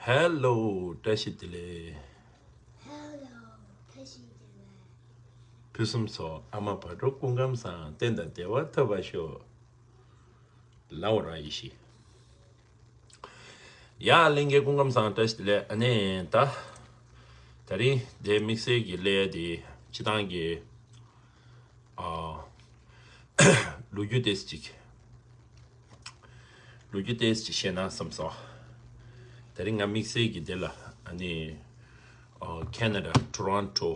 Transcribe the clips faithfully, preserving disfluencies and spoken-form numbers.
ཧེ་ལོ། བཀྲ་ཤིས་བདེ་ལེགས། ཧེ་ལོ། བཀྲ་ཤིས་བདེ་ལེགས། ཕུན་སུམ་ཚོགས། ཨ་མ་བག་དྲོ་སྐུ་ཁམས་བཟང་། བསྟན་དང་བདེ་བ་ཐོབ་པར་ཤོག། ལའོ་ར་ཡེ་ཤེས། ཡ། ལྷན་རྒྱས་སྐུ་ཁམས་བཟང་། བཀྲ་ཤིས་བདེ་ལེགས། ཨ་ནི་ད། ད་རིང་དེ་དམིགས་བསལ་གྱི་ལས་དེ། སྤྱི་བཏང་གི་ཨ། ལོ་རྒྱུས་ཏོག་ཙམ་ཅིག་ལོ་རྒྱུས་ཏོག་ཙམ་ཅིག་བཤད་ན་བསམ་སོང་། ད་རིང་ང་དམིགས་བསལ་གྱི་དེ་ལ་ཨ་ནི། ཨ། ཁེ་ན་ཌ་ཊོ་རོན་ཊོ་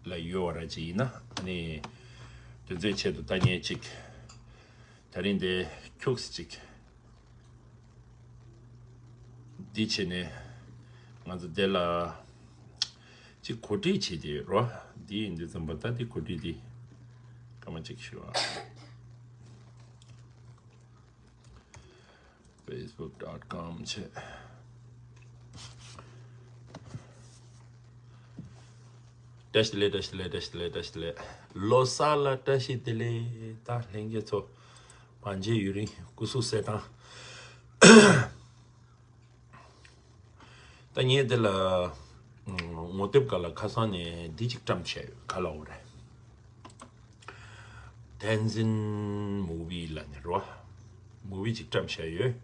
ལ་ཡོད་པ་ར་ཅིག་ཡིན་ན། ཨ་ནི་དེ་ཚོའི་ཆེད་དུ་ལྟ་མཁན་ཅིག་ད་རིང་དེ་ཁྱུག་ཙམ་ཅིག་འདི་བྱས་ནས་ང་ཚོ་དེ་ལ་ཅིག་གོ་སྒྲིག་བྱས་ཏེ་ཡོད་རོ། འདི་ཡིན་དུས་ཙམ་པ། ད་འདི་གོ་སྒྲིག་འདི་སྐར་མ་གཅིག་ཞུ་ཨ། facebook dot com བྱས། བཀྲ་ཤིས་བདེ་ལེགས། བཀྲ་ཤིས་བདེ་ལེགས། བཀྲ་ཤིས་བདེ་ལེགས། བཀྲ་ཤིས་བདེ་ལེགས། ལོ་གསར་ལ་བཀྲ་ཤིས་བདེ་ལེགས། ད་ལྷན་རྒྱས་ཚོ་མ་མཇལ་ཡུན་རིང་། སྐུ་གཟུགས་གསལ་ཐང་། ད་ངས་འདི་ལ་ངོ་དེབ་སྒང་ལ་ཁ་སང་ནས་འདི་གཅིག་བཀྲམ་བྱས་ཡོད། ག་ལབ་དགོས་རེད། Tenzin movie ལབ་ནས་རོ། མུ་བི་གཅིག་བཀྲམ་བཞག་ཡོད།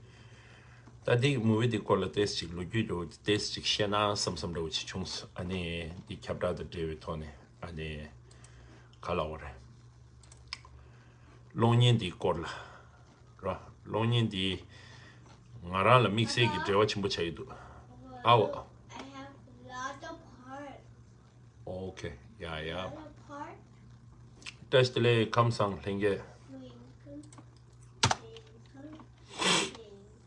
ད་འདི་མུ་བི་འདི་སྐོར་ལ་ཏོག་ཙམ་ཅིག་ལོ་རྒྱུས་འདྲ་བོ་ཏོག་ཙམ་ཅིག་བཤད་ན་བསམ་བསམ་འདྲ་བོ་ཅིག་བྱུང་སོང་། ཨ་ནི་འདི་ཁྱབ་བསྒྲགས་དང་འབྲེལ་བའི་ཐོག་ནས། ཨ་ནི་ག་ལབ་དགོས་རེད། གློག་བརྙན་འདིའི་སྐོར་ལ་ར། གློག་བརྙན་འདི་ང་རང་ལ་དམིགས་བསལ་གྱི་འབྲེལ་བ་ཆེན་པོ་ཆགས་ཀྱི་འདུག་ཨའོ། I have lot of heart. Okay. Yeah, yeah. Lot of heart. བཀྲ་ཤིས་བདེ་ལེགས། ཁམས་བཟང་ལྷན་རྒྱས། Twinkle, twinkle,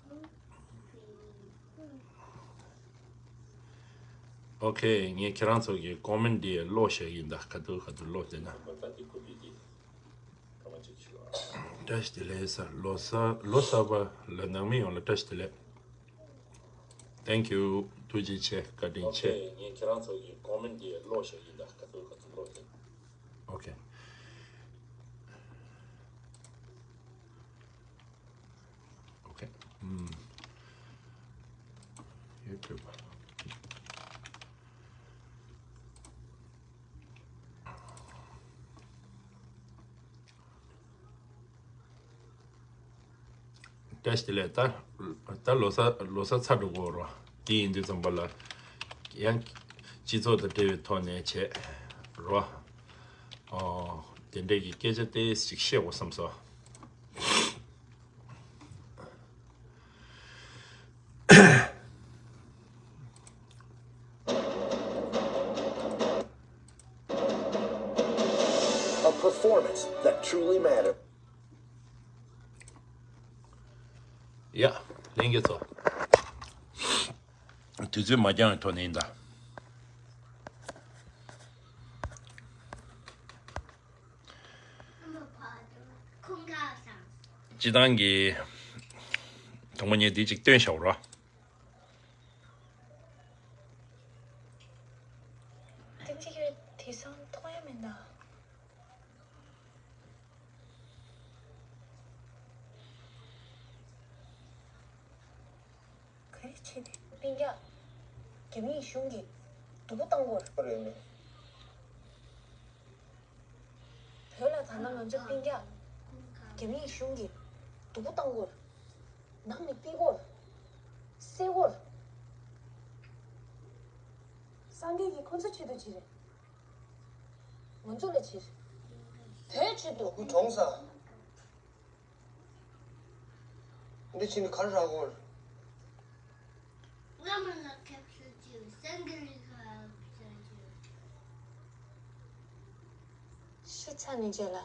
twinkle, twinkle. Okay. ངས་ཁྱེད་རང་ཚོ་གི་ཀོ་མེན་ཊི་འདི་ཀློག་བཞག་ཡིན། ད་ག་དུས་ག་དུས་ཀློག་བསྡད་ན། བཀྲ་ཤིས་བདེ་ལེགས་ཟེར། ལོ་གསར། ལོ་གསར་པ་ལ་ནང་མི་ཡོངས་ལ་བཀྲ་ཤིས་བདེ་ལེགས། Thank you. ཐུགས་རྗེ་ཆེ། བཀའ་དྲིན་ཆེ། Okay. ངས་ཁྱེད་རང་ཚོ་གི་ཀོ་མེན་ཊི་འདི་ཀློག་བཞག་ཡིན། ད་ག་དུས་ག་དུས་ཀློག་བསྡད་ན། Okay. Okay. ཨུམ། ཡུ་ཊུབ། བཀྲ་ཤིས་བདེ་ལེགས། ད་ད་ལོ་གསར། ལོ་གསར་ཚར་འགྲོ་གི་ཡོད་རེད་བ། དེ་ཡིན་དུས་ཙམ་པ་ལ་ཡང་སྤྱི་ཚོགས་དང་འབྲེལ་བའི་ཐོག་ནས་བྱས་རོ། ཨོ། དེ་འདྲའི་གི་སྐད་ཆ་ཏོག་ཙམ་ཅིག་བཤད་དགོས་བསམ་སོང་། A performance that truly matters. ཡ། ལྷན་རྒྱས་ཚོ། དུས་ཚོད་མ་འགྱངས་པའི་ཐོག་ནས་ཡིན་ད། སྤྱི་བཏང་གི་དང་པོ་ངས་འདི་གཅིག་སྟོན་བཞག་རོགས། དེ་གཅིག་ཡོད། དེང་སང་མཐོང་ཡ་མེད་ན། ག་རེ་བྱས་ཏེ། སྤུན་ཀྱག་རྒྱ་མིའི་གཞུང་གིས་སྡུག་པོ་བཏང་གོ། ཨ་རེ་ནི། བོད་ལ་ད་ལྟ་ང་ཚོ་སྤུན་ཀྱག་རྒྱ་མིའི་གཞུང་གིས་སྡུག་པོ་བཏང་གོ། ནང་ནས་ཕུད་གོ། བསད་གོ། སངས་རྒྱས་ཀྱིས་ཁོ་ཚོའི་ཆེད་དུ་བྱས་རེད། ང་ཚོ་ལ་བྱས་རེད། བོད་ཆེད་དུ། ཁོ་གྲོངས་ས། འདི་ཕྱིན་ནས་ག་རེ་རག་གོ། ཤི་ཚར་ནས་རྗེས་ལ།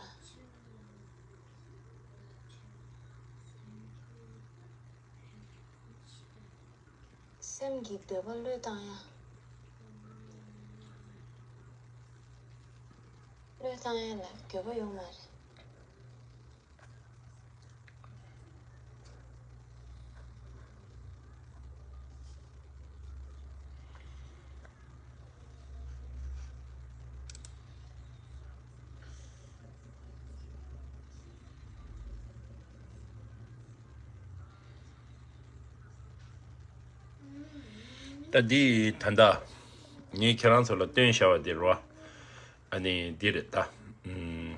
སེམས་ཀྱི་འདོད་པ་བློས་བཏང་ཡ། བློས་བཏང་ཡ་ལ་འགྱོད་པ་ཡོད་མ་རེད། ད་འདི་ད་ལྟ་ངས་ཁྱེད་རང་ཚོ་ལ་སྟོན་བཞག་པ་དེ་རོ། ཨ་ནི་འདི་རེད་ད། ཨུམ།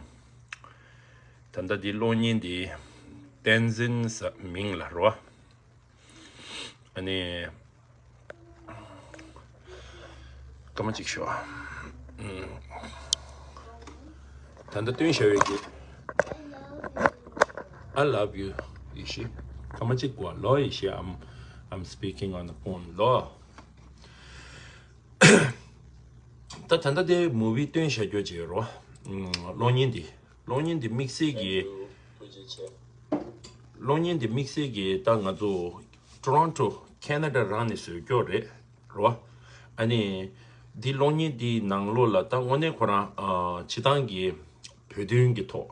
ད་ལྟ་འདི་གློག་བརྙན་འདི་བསྟན་འཛིན་ཟེར་མིང་ལ་རོ། ཨ་ནི་སྐར་མ་གཅིག་ཤོག་ཨུམ། ད་ལྟ་སྟོན་བཞག་པའི་གི I love you ཡེ་ཤེས། སྐར་མ་གཅིག་གོ་ལོ་ཡེ་ཤེས། I'm I'm speaking on the phone ལོ། ད་ད་ལྟ་དེ་མུ་བི་སྟོན་བྱ་རྒྱུ་བྱེད་རོ། ཨུམ། གློག་བརྙན་འདི་གློག་བརྙན་འདི་དམིགས་བསལ་གྱི་གློག་བརྙན་འདི་དམིགས་བསལ་གྱི་ད་ང་ཚོ་Toronto Canada རང་ནས་བཟོས་རྒྱུ་རེད་རོ། ཨ་ནི་འདི་གློག་བརྙན་འདི་ནང་ལོགས་ལ་ད་དངོས་གནས་ཁོ་རང་ཨ་སྤྱི་བཏང་གི་བོད་དོན་གྱི་ཐོག་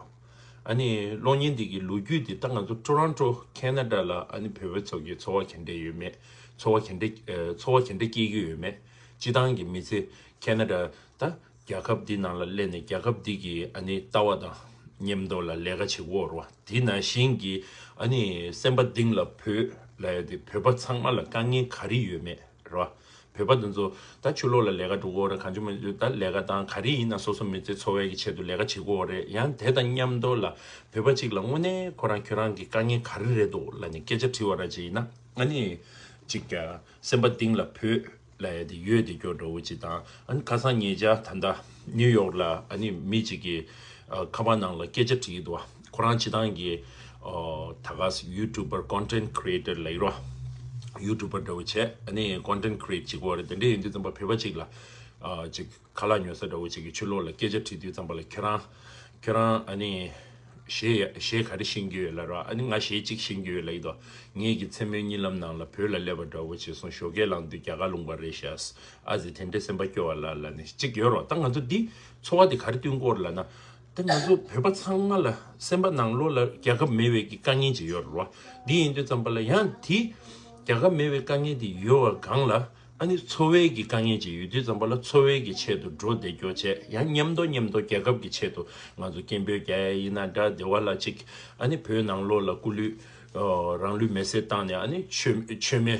ཨ་ནི་གློག་བརྙན་འདི་གི་ལོ་རྒྱུས་འདི་ད་ང་ཚོ་Toronto Canada ལ་ཨ་ནི་བོད་པ་ཚོ་གི་ཚོར་བ་ག་འདྲས་ཡོད་མེད། ཚོར་བ་ག་འདྲས་ཨ་ཚོར་བ་ག་འདྲས་སྐྱེ་གི་ཡོད་མེད། སྤྱི་བཏང་གི་མི་ཚེ་Canada ད་རྒྱལ་ཁབ་འདི་ནང་ལ་སླེབས་ནས་རྒྱལ་ཁབ་འདི་གི་ཨ་ནི་ལྟ་བ་དང་མཉམ་དུ་ལ་ལས་ཀ་བྱེད་དགོས་རེད་བ། དེ་ནང་བཞིན་གྱི་ཨ་ནི་སེམས་པ་གཏིང་ལ་བོད་ལབ་ཡ་དེ་བོད་པ་ཚང་མ་ལ་དཀའ་ངལ་ག་རེ་ཡོད་མེད་རེད་བ། བོད་པ་དེ་ཚོ་ད་ཕྱི་ལོགས་ལ་ལས་ཀ་འགྲོ་གི་ཡོད་རེད། གང་བྱུང་མང་བྱུང་ད་ལས་ཀ་དང་ག་རེ་ཡིན་ན་སོ་སོ་མི་ཚེ་འཚོ་བའི་གི་ཆེད་དུ་ལས་ཀ་བྱེད་ཀྱི་ཡོད་རེད། ཡང་དེ་དང་མཉམ་དུ་ལ་བོད་པ་གཅིག་ལ་དངོས་གནས་ཁོ་རང་ཁྱོད་རང་གི་དཀའ་ངལ་ག་རེ་རེད་འདུག་ལབ་ནས་སྐད་ཆ་དྲིས་པ་ར་ཅིག་ཡིན་ན་ཨ་ནི་ཅིག་སེམས་པ་གཏིང་ལ་བོད་ལབ་ཡ་དེ་ཡོད་དེ་སྐྱོ་འདྲ་བོ་ཅིག་དང་། ཨ་ནི་ཁ་སང་ཉེ་ཆར་ད་ལྟ་ནིའུ་ཡོག་ལ་ཨ་ནི་མི་གཅིག་གིས་ཨ་ཁ་པར་ནང་ལ་སྐད་ཆ་དྲིས་འདུག་ཁོ་རང་སྤྱི་བཏང་གི་ཨ་ད་ག་ས་YouTuber content creator ལབ་ཡོད་རོ། YouTuber འདྲ་བོ་བྱས་ཨ་ནི་content create བྱེད་ཀྱི་ཡོད་རེད། དེ་འདྲ་ཡིན་དུས་ཙམ་པ་བོད་པ་གཅིག་ལ་ཨ་ཅིག་ཁ་ལག་ཉོ་ས་འདྲ་བོ་ཅིག་གི་ཕྱི་ལོགས་ལ་སྐད་ཆ་དྲིས་དུས་ཙམ་པ་ལ་ཁྱོད་རང་ཁྱོད་རང་ཨ་ནི་གཞས་གཞས་ག་རེ་ཤེས་ཀྱི་ཡོད་ལབ་ར། ཨ་ནི་ང་གཞས་གཅིག་ཤེས་ཀྱི་ཡོད་ལབ་ཡོད་དོ། ངེད་ཀྱི་མཚན་མོའི་གཉིད་ལམ་ནང་ལ་བོད་ལ་སླེབས་པ་འདྲ་བོ་བྱས་སོང་། ཞོགས་ཀས་ལངས་དུས་རྒྱ་གར་ལུང་པ་རེད་ཤག་ཨ་ཙི་དེ་འདྲའི་སེམས་པ་སྐྱོ་བ་ལ་ལ་ནི་གཅིག་ཡོད་རོ། ད་ང་ཚོ་འདི་ཚོར་བ་འདི་ག་རེ་བསྟན་གྱི་ཡོད་རེད་ལབ་ན། ད་ང་ཚོ་བོད་པ་ཚང་མ་ལ་སེམས་པ་ནང་ལོགས་ལ་རྒྱལ་ཁབ་མེད་པའི་གི་དཀའ་ངལ་ཅིག་ཡོད་རེད་རོ། འདི་ཡིན་དུས་ཙམ་པ་ལ་ཡང་དེ་རྒྱལ་ཁབ་མེད་པའི་དཀའ་ངལ་དེ་ཡོད་པ་སྒང་ལ་ཨ་ནི་འཚོ་བའི་གི་དཀའ་ངལ་ཅིག་ཡོད་དུས་ཙམ་པ་ལ་འཚོ་བའི་གི་ཆེད་དུ་འགྲོ་བསྡད་རྒྱུ་བྱས། ཡང་མཉམ་དུ་མཉམ་དུ་རྒྱལ་ཁབ་ཀྱི་ཆེད་དུ་ང་ཚོ་སྐད་འབོད་རྒྱག་ཡ་ཡིན་ན་འདྲ། སྡེ་བ་ལ་ཅིག་ཨ་ནི་བོད་ནང་ལོགས་ལ་སྐུ་ལུས་ཨ་རང་ལུས་མེར་སྲེག་བཏང་ནས་ཨ་ནི་མཆོད་མཆོད་མེ་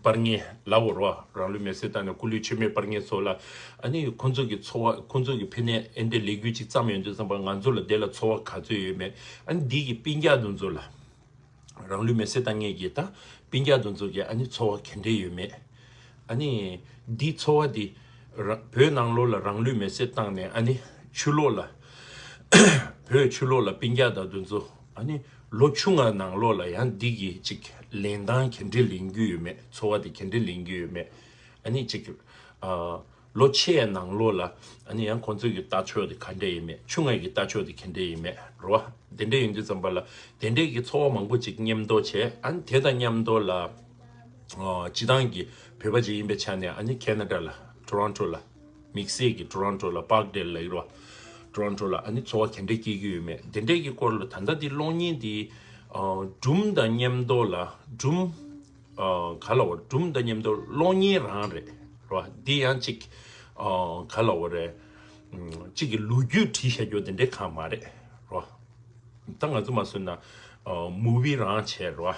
སྤར་མཁན་ལབ་དགོས་རེད་བ། རང་ལུས་མེར་སྲེག་བཏང་ནས་སྐུ་ལུས་མཆོད་མེ་སྤར་མཁན་ཚོ་ལ་ཨ་ནི་ཁོང་ཚོ་གི་འཚོ་བ་ཁོང་ཚོ་གི་ཕ་ནས་ཨེ་འདྲའི་ལས་འགུལ་ཅིག་བརྩམས་ཡོང་དུས་ཙམ་པ་ང་ཚོ་ལ་དེ་ལ་ཚོར་བ་ག་ཚོད་ཡོད་མེད། ཨ་ནི་འདི་གི་སྤུན་ཀྱག་དེ་ཚོ་ལ། རང་ལུས་མེར་སྲེག་བཏང་མཁན་གྱི་ད་སྤུན་ཀྱག་དེ་ཚོ་གི་ཨ་ནི་ཚོར་བ་ག་འདྲས་ཡོད་མེད། ཨ་ནི་འདི་ཚོར་བ་འདི་ར་བོད་ནང་ལོགས་ལ་རང་ལུས་མེར་སྲེག་བཏང་ནས་ཨ་ནི་ཕྱི་ལོགས་ལ་བོད་ཕྱི་ལོགས་ལ་སྤུན་ཀྱག་དང་དེ་ཚོ་ཨ་ནི་ལོ་ཆུང་ང་ནང་ལོགས་ལ་ཡང་འདི་གི་ཅིག་ལེན་སྟངས་ག་འདྲས་ལེན་རྒྱུ་ཡོད་མེད། ཚོར་བ་འདི་ག་འདྲས་ལེན་རྒྱུ་ཡོད་མེད། ཨ་ནི་ཅིག་ཨ། ལོ་ཆེ་བའི་ནང་ལོགས་ལ་ཨ་ནི་ཡང་ཁོང་ཚོའི་གི་ལྟ་ཕྱོགས་དེ་ག་འདྲས་ཡིན་མེད། ཆུང་བའི་གི་ལྟ་ཕྱོགས་དེ་ག་འདྲས་ཡིན་མེད་རེད་བ། དེ་འདྲས་ཡིན་དུས་ཙམ་པ་ལ་དེ་འདྲས་ཀྱི་ཚོར་བ་མང་པོ་ཅིག་མཉམ་དུ་བྱས། ཨ་ནི་དེ་དང་མཉམ་དུ་ལ་ཨ་སྤྱི་བཏང་གི་བོད་པ་ཅིག་ཡིན་པའི་ཆ་ནས་ཨ་ནི་ཁེ་ན་ཌ་ལ་ཊོ་རོན་ཊོ་ལ་དམིགས་བསལ་གྱི་ཊོ་རོན་ཊོ་ལ་པཱརཀ་ཌེལ་ལ་ཡོད་རེད་བ། ཊོ་རོན་ཊོ་ལ་ཨ་ནི་ཚོར་བ་ག་འདྲས་སྐྱེ་གི་ཡོད་མེད། དེ་འདྲས་ཀྱི་སྐོར་ལ་ད་ལྟ་འདི་གློག་བརྙན་འདི་ཨ་སྒྲུང་དང་མཉམ་དུ་ལ་སྒྲུང་། ཨ་ག་ལ་བར་སྒྲུང་དང་མཉམ་དུ་གློག་བརྙན་རང་རེད་རོ། འདི་ཡང་ཅིག་ཨ་ག་ལ་བར་རེད། ཨམ་ཅིག་གི་ལོ་རྒྱུས་བྲིས་བཞག་རྒྱུ་དེ་འདྲའི་གང་མ་རེད་རོ། ད་ང་ཚོ་མ་བཟོས་ན་ཨ་མུ་བི་རང་བྱས་རོ།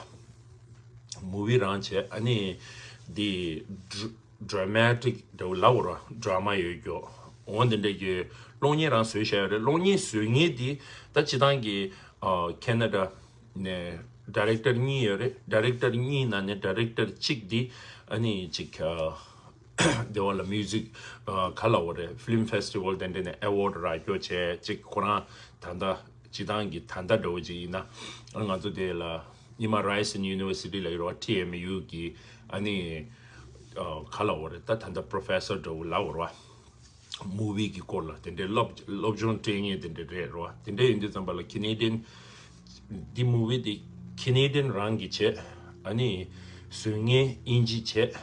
མུ་བི་རང་བྱས། ཨ་ནི་འདི་ཌ་ཌ་ར་མ་ཊིག་འདྲ་བོ་ལབ་རོ། ཌ་ར་མ་ཡོད་རྒྱུ་འོ་དེ་འདྲའི་གི་གློག་བརྙན་རང་བཟོས་བཞག་ཡོད་རེད། གློག་བརྙན་བཟོ་མཁན་དེ་ད་སྤྱི་བཏང་གི་ཨ་ཁེ་ན་ཌ་ནས་ཌི་རེག་ཊར་གཉིས་ཡོད་རེད། ཌི་རེག་ཊར་གཉིས་ནང་ནས་ཌི་རེག་ཊར་གཅིག་འདི་ཨ་ནི་ཅིག་ཨ་སྡེ་བ་ལ་མིའུ་ཟིག་ཨ་ག་ལ་བོ་རེད། ཕི་ལིམ་ཕེ་སི་ཊི་བལ་དེ་འདྲ་ནས་ཨེ་ཝོར་ཌི་རག་རྒྱུ་བྱས། ཅིག་ཁོ་རང་ད་ལྟ་སྤྱི་བཏང་གི་ད་ལྟ་འདྲ་བོ་ཅིག་ཡིན་ན་ཨ་ང་ཚོ་དེ་ལ་ཉི་མ་རའི་སན་ཡུ་ནི་ཝར་སི་ཊི་ལ་ཡོད་རེད་བ། ཊི་ཨེམ་ཡུ་གི་ཨ་ནི་ཨ་ག་ལ་བོ་རེད། ད་ད་ལྟ་པོ་རོ་ཕེ་སར་འདྲ་བོ་ལབ་རེད་བ། མུ་བི་གི་སྐོར་ལ་དེ་འདྲའི་སློབ་སློབ་སྦྱོང་སྤྲད་མཁན་དེ་འདྲ་རེད་རོ། དེ་འདྲ་ཡིན་དུས་ཙམ་པ་ལ་ཁེ་ནེ་ཌི་ཡན་འདི་མུ་བི་འདི་ཁེ་ནེ་ཌི་ཡན་རང་གིས་བྱས། ཨ་ནི་བཟོ་མཁན་དབྱིན་ཇི་བྱས།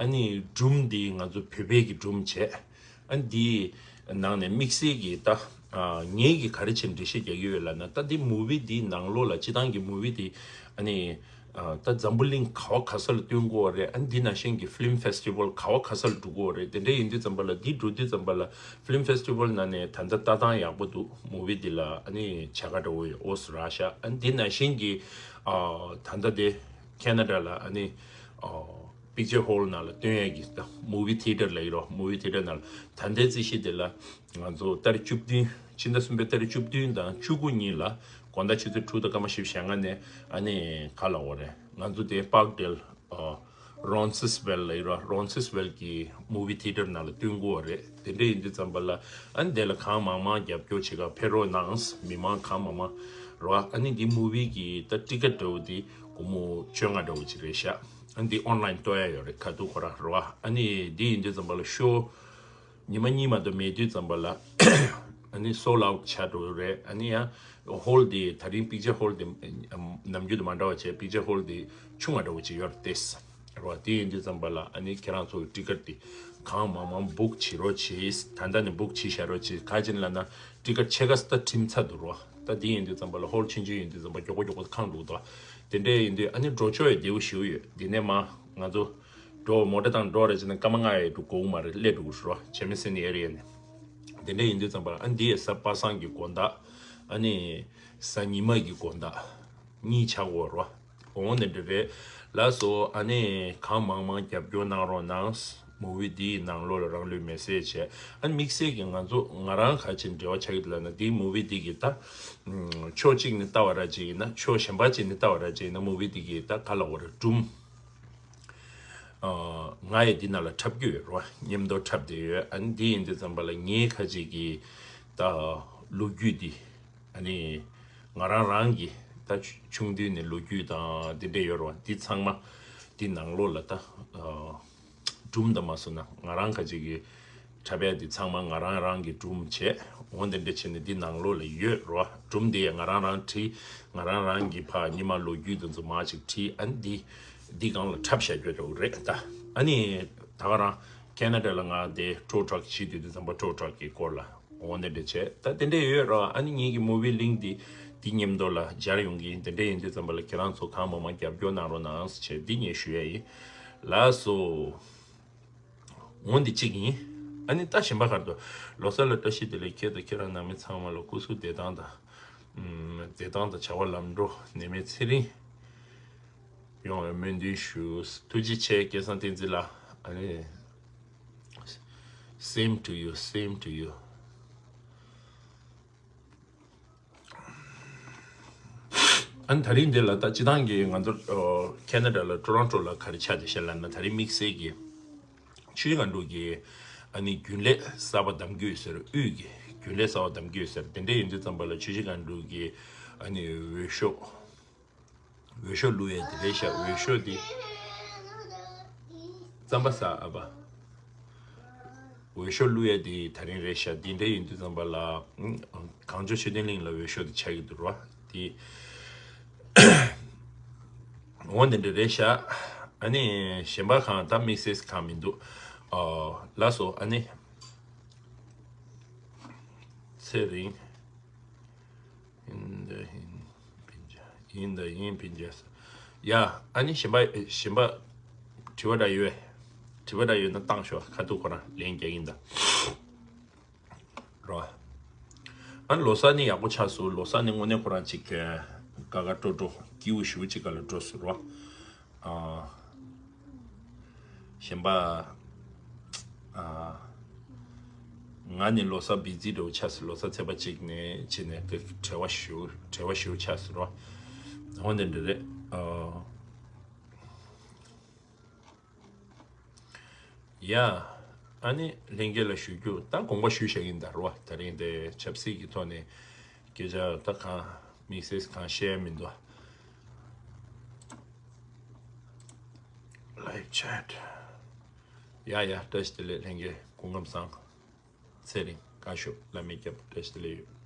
ཨ་ནི་སྒྲུང་འདི་ང་ཚོ་བོད་པའི་གི་སྒྲུང་བྱས། ཨ་ནི་འདིའི་ནང་ནས་དམིགས་བསལ་གྱི་ད་ཨ་ངེད་ཀྱིས་ག་རེ་བྱས་འགྲེལ་བཤད་རྒྱག་གི་ཡོད་ལབ་ན། ད་འདི་མུ་བི་འདིའི་ནང་ལོགས་ལ་སྤྱི་བཏང་གི་མུ་བི་འདི་ཨ་ནི་ཨ་ད་འཛམ་བུ་གླིང་ག་བ་ག་ས་ལ་སྟོན་གྱི་ཡོད་རེད། ཨ་ནི་འདི་ནང་བཞིན་གྱི་ཕི་ལིམ་ཕེ་སི་ཊི་བལ་ག་བ་ག་ས་ལ་འགྲོ་གི་ཡོད་རེད། དེ་འདྲ་ཡིན་དུས་ཙམ་པ་ལ་འདི་འགྲོ་དུས་ཙམ་པ་ལ་ཕི་ལིམ་ཕེ་སི་ཊི་བལ་ནང་ནས་ད་ལྟ་ལྟ་སྟངས་ཡག་པོ་འདུག་མུ་བི་འདི་ལ་ཨ་ནི་བྱ་དགའ་འདྲ་བོ་ཡོད་ཨོ་སི་རག་ཤག་ཨ་ནི་འདི་ནང་བཞིན་གྱི་ཨ་ད་ལྟ་དེ་ཁེ་ན་ཌ་ལ་ཨ་ནི་ཨ་ པིག་ཅར་ཧོལ་ནང་ལ་སྟོན་ཡས་ཀྱི་ད་མུ་བི་ཐི་ཡེ་ཊར་ལབ་ཀྱི་རེད་བ། མུ་བི་ཐི་ཡེ་ཊར་ནང་ལ་ད་ལྟའི་རྩིས་གཞི་དེ་ལ་ང་ཚོ་ཏ་རིག་བཅུ་བདུན། ཕྱི་ཟླ་གསུམ་པའི་ཏ་རིག་བཅུ་བདུན་དང་བཅུ་དགུ་གཉིས་ལ་དགོང་དག་ཆུ་ཚོད་དྲུག་དང་སྐར་མ་བཞི་བཅུ་ཞེ་ལྔ་ནས་ཨ་ནི་ག་ལབ་དགོས་རེད། ང་ཚོ་དེ་པག་ཌེལ་རོན་སིས་ཝེལ་ལབ་ཀྱི་རེད་བ། རོན་སིས་ཝེལ་གྱི་མུ་བི་ཐི་ཡེ་ཊར་ནང་ལ་སྟོན་དགོས་པ་རེད། དེ་འདྲ་ཡིན་དུས་ཙམ་པ་ལ་ཨ་ནི་དེ་ལ་གང་མང་མང་རྒྱབ་སྐྱོར་བྱེད་ག་ཕེབས་རོགས་གནང་། མི་མང་གང་མང་མང་རེད་བ། ཨ་ནི་འདི་མུ་བི་གི་ད་ཊི་ཀེ་ཊི་འདྲ་བོ་འདི་སྒོར་མོ་བཅོ་ལྔ་འདྲ་བོ་ཅིག་རེད་ཤག་ཨ་ནི་འདི་ཨོན་ལའིན་གཏོང་ཡ་ཡོད་རེད། ཁ་ཐུག་ཁོ་རང་རེད་བ། ཨ་ནི་འདི་ཡིན་དུས་ཙམ་པ་ལ་ཤོ་ཉི་མ་གཉིས་མ་གཏོགས་མེད་དུས་ཙམ་པ་ལ་ཨ་ནི་སོལ་ཨའུཊ་ཆགས་འགྲོ་གི་རེད། ཨ་ནི་ཡང་ཧོལ་འདི་ད་རིང་པིག་ཅར་ཧོལ་འདི་ནམ་རྒྱུན་དང་མ་འདྲ་བ་བྱས། པིག་ཅར་ཧོལ་འདི་ཆུང་བ་འདྲ་བོ་ཅིག་ཡོད་རེད་དེ། རེད་བ། དེ་ཡིན་དུས་ཙམ་པ་ལ་ཨ་ནི་ཁྱེད་རང་ཚོ་གི་ཊི་ཀེ་ཊི་འདི་གང་མང་མང་བུག་བྱེད་རོགས་བྱེད། ད་ལྟ་ནས་བུག་བྱེད་བཞག་རོགས་བྱེད། ག་ཅི་ལབ་ན་ཊི་ཀེ་ཊི་ཕྱེད་ཀ་ད་ཁྲིམས་ཚར་འདུག་རེད་བ། ད་དེ་ཡིན་དུས་ཙམ་པ་ལ་ཧོལ་ཆུང་ཆུང་ཡིན་དུས་ཙམ་པ་མགྱོགས་པོ་མགྱོགས་པོ་ཁེངས་འགྲོ་གི་འདུག་དེ་འདྲ་ཡིན་དུས་ཨ་ནི་འགྲོ་ཆོག་ཡ་བདེ་པོ་ཞེ་པོ་ཡོད། དེ་ནས་མ་ང་ཚོ་འགྲོ་མོ་ཊ་བཏང་འགྲོ་རེད་བྱས་ན་སྐར་མ་ལྔ་ཡས་འགྲོ་དགོས་མ་རེད། སླེབས་འགྲོ་གི་རེད་བ། ཆེ་མི་སེ་ནི་ཨེ་རི་ཡ་ནས། དེ་འདྲ་ཡིན་དུས་ཙམ་པ་ཨ་ནི་འདི་ཡི་གཟའ་པ་སངས་ཀྱི་དགོང་དག་ཨ་ནི་གཟའ་ཉི་མ་གི་དགོང་དག་གཉིས་ཆགས་ཀྱི་ཡོད་རེད་བ། འོ་དེ་འདྲ་རེད། ལགས་སོ། ཨ་ནི་གང་མང་མང་རྒྱབ་སྐྱོར་གནང་རོགས་གནང་། མུ་བི་འདིའི་ནང་ལོགས་ལ་རང་ལུས་མེར་སྲེག་བྱས། ཨ་ནི་དམིགས་བསལ་གྱི་ང་ཚོ་ང་རང་ག་ཅིག་འབྲེལ་བ་ཆགས་ཀྱི་འདུག་ལབ་ན། འདིའི་མུ་བི་འདི་གི་ད་ཕྱོགས་གཅིག་ནས་ལྟ་བ་ར་ཅིག་ཡིན་ན། ཕྱོགས་གཞན་པ་ཅིག་ནས་ལྟ་བ་ར་ཅིག་ཡིན་ན། མུ་བི་འདི་གི་ད་ག་ལབ་དགོས་རེད། སྒྲུང་ང་ཡི་འདི་ནང་ལ་འཁྲབ་ཀྱི་ཡོད་རེད་བ། མཉམ་དུ་འཁྲབ་བསྡད་ཡོད། ཨ་ནི་འདི་ཡིན་དུས་ཙམ་པ་ལ་ངའི་ཁ་ཅིག་གི་ད་ལོ་རྒྱུས་འདི་ཨ་ནི་ང་རང་རང་གི་ད་ཆུང་དུས་ནས་ལོ་རྒྱུས་དང་འདི་འདྲ་ཡོད་རེད་བ། འདི་ཚང་མ་འདི་ནང་ལོགས་ལ་ད་སྒྲུང་དང་མ་སོང་ན་ང་རང་ཁ་ཅིག་གི་འཁྲབ་ཡ་འདི་ཚང་མ་ང་རང་རང་གི་སྒྲུང་བྱས། འོ་དེ་འདྲ་བྱས་ནས་འདི་ནང་ལོགས་ལ་ཡོད་རེད་བ། སྒྲུང་འདི་ཡང་ང་རང་རང་བྲིས། ང་རང་རང་གི་ཕ་ཉི་མ་ལོ་རྒྱུས་འདི་ཚོ་མར་ཅིག་བྲིས། ཨ་ནི་འདི་འདི་སྒང་ལ་འཁྲབ་བཞག་རྒྱུ་འདྲ་བོ་རེད་ད། ཨ་ནི་ད་ག་རང་ཁེ་ན་ཌ་ལ་ང་དེ་ཊོ་ཊྲག་བྱེད་དུས་དུས་ཙམ་པ་ཊོ་ཊྲག་གི་སྐོར་ལ་འོ་དེ་འདྲ་བྱས། ད་དེ་འདྲ་ཡོད་རེད་བ། ཨ་ནི་ངེད་ཀྱི་མུ་བི་ལིང་འདི་འདི་མཉམ་དུ་ལ་སྦྱར་ཡོང་གི་ཡིན། དེ་འདྲ་ཡིན་དུས་ཙམ་པ་ལ་ཁྱེད་རང་ཚོ་གང་མང་མང་རྒྱབ་སྐྱོར་གནང་རོགས་གནང་ཟེར་བྱས་འདི་ངས་ཞུ་ཡ་ཡིན། ལགས་སོ། འོ་འདི་གཅིག་ཡིན། ཨ་ནི་ད་གཞན་པ་ག་རེ་འདུག་ལོ་གསར་ལ་བཀྲ་ཤིས་བདེ་ལེགས། ཁྱེད་དང་ཁྱེད་རང་ནང་མི་ཚང་མ་ལ་སྐུ་གཟུགས་བདེ་ཐང་དང་། ཨམ། བདེ་ཐང་དང་བྱ་བ་ལམ་འགྲོ་ནད་མེད་ཚེ་རིང་ཡོང་བའི་སྨོན་འདུན་ཞུ། ཐུགས་རྗེ་ཆེ་སྐལ་བཟང་བསྟན་འཛིན་ལགས། ཨ་ནི། Same to you, same to you. ཨ་ནི་དེ་རིང་འདི་ལ་ད་སྤྱིར་བཏང་གི་ང་ཚོ་ཨ་ཁེ་ན་ཌ་ལ་ཊོ་རོན་ཊོ་ལ་ག་རེ་ཆགས་བསྡད་ཤག་ལབ་ན། དེ་རིང་དམིགས་བསལ་གྱི་ཆུ་བཞི་སྒང་དྲུག་གི་ཨ་ནི་རྒྱུན་ལས་གསར་པ་གདམ་རྒྱུ་ཡོད་ཟེར། དབུས་ཀྱི་རྒྱུན་ལས་གསར་པ་གདམ་རྒྱུ་ཡོད་ཟེར། དེ་འདྲ་ཡིན་དུས་ཙམ་པ་ལ་ཆུ་བཞི་སྒང་དྲུག་གི་ཨ་ནི་འོས་ཤོག་འོས་ཤོག་བླུག་ཡས་དེ་རེད་ཤག་འོས་ཤོག་དེ་རྩམ་པ་ཟ་ཨ་ཕ། འོས་ཤོག་བླུག་ཡས་དེ་དེ་རིང་རེད་ཤག་འདི་འདྲ་ཡིན་དུས་ཙམ་པ་ལ་ཨ་གངས་ལྗོངས་ཆོས་ལྡན་གླིང་ལ་འོས་ཤོག་དེ་ཆགས་ཀྱི་འདུག་ར། དེ་འོ་འདི་འདྲ་རེད་ཤག་ཨ་ནི་གཞན་པ་གང་ད་དམིགས་བསལ་གང་མི་འདུག་ཨ་ལགས་སོ། ཨ་ནི་ཚེ་རིང་། ཡིན་ད་ཡིན་ཕིན་ཇ། ཡིན་ད་ཡིན་ཕིན་ཇ། ཡ། ཨ་ནི་གཞན་པ་གཞན་པ་དྲི་བ་འདྲ་ཡོད། དྲི་བ་འདྲ་ཡོད་ན་བཏང་ཤོག་ཁ་ཐུག་ཁོ་རང་ལན་རྒྱག་གི་ཡིན་ད། རོ། ཨ་ནི་ལོ་གསར་ནི་ཡག་པོ་ཆགས་སོང་། ལོ་གསར་ནི་དངོས་གནས་ཁོ་རང་ཅིག་དགའ་དགའ་སྤྲོ་སྤྲོ་སྐྱིད་པོ་ཞེ་པོ་ཅིག་སྒང་ལ་འགྲོ་སོང་རོ། ཨ། གཞན་པ། ཨ། ང་ནི་ལོ་གསར་བི་ཛི་འདྲ་བོ་ཆགས་སོང་། ལོ་གསར་ཚེས་པ་གཅིག་ནས་བྱས་ནས་བྲེལ་བ་ཞེ་པོ་བྲེལ་བ་ཞེ་པོ་ཆགས་སོང་རོ། འོ་འདི་འདྲ་རེད། ཨ། ཡ། ཨ་ནི་ལྷན་རྒྱས་ལ་ཞུ་རྒྱུ་ད་དགོངས་པ་ཞུས་བཞག་ཡིན་ད་རོ། དེ་རིང་དེ་ཆབ་སྲིད་ཀྱི་ཐོག་ནས་སྐད་ཆ་ད་གང་དམིགས་བསལ་གང་བཤད་ཡ་མི་འདུག Live chat. ཡ་ཡ། བཀྲ་ཤིས་བདེ་ལེགས་ལྷན་རྒྱས། སྐུ་ཁམས་བཟང་། ཚེ་རིང་། བཀའ་ཤོག་བླ་མའི་སྐྱབས། བཀྲ་ཤིས་བདེ་ལེགས་ཡོད།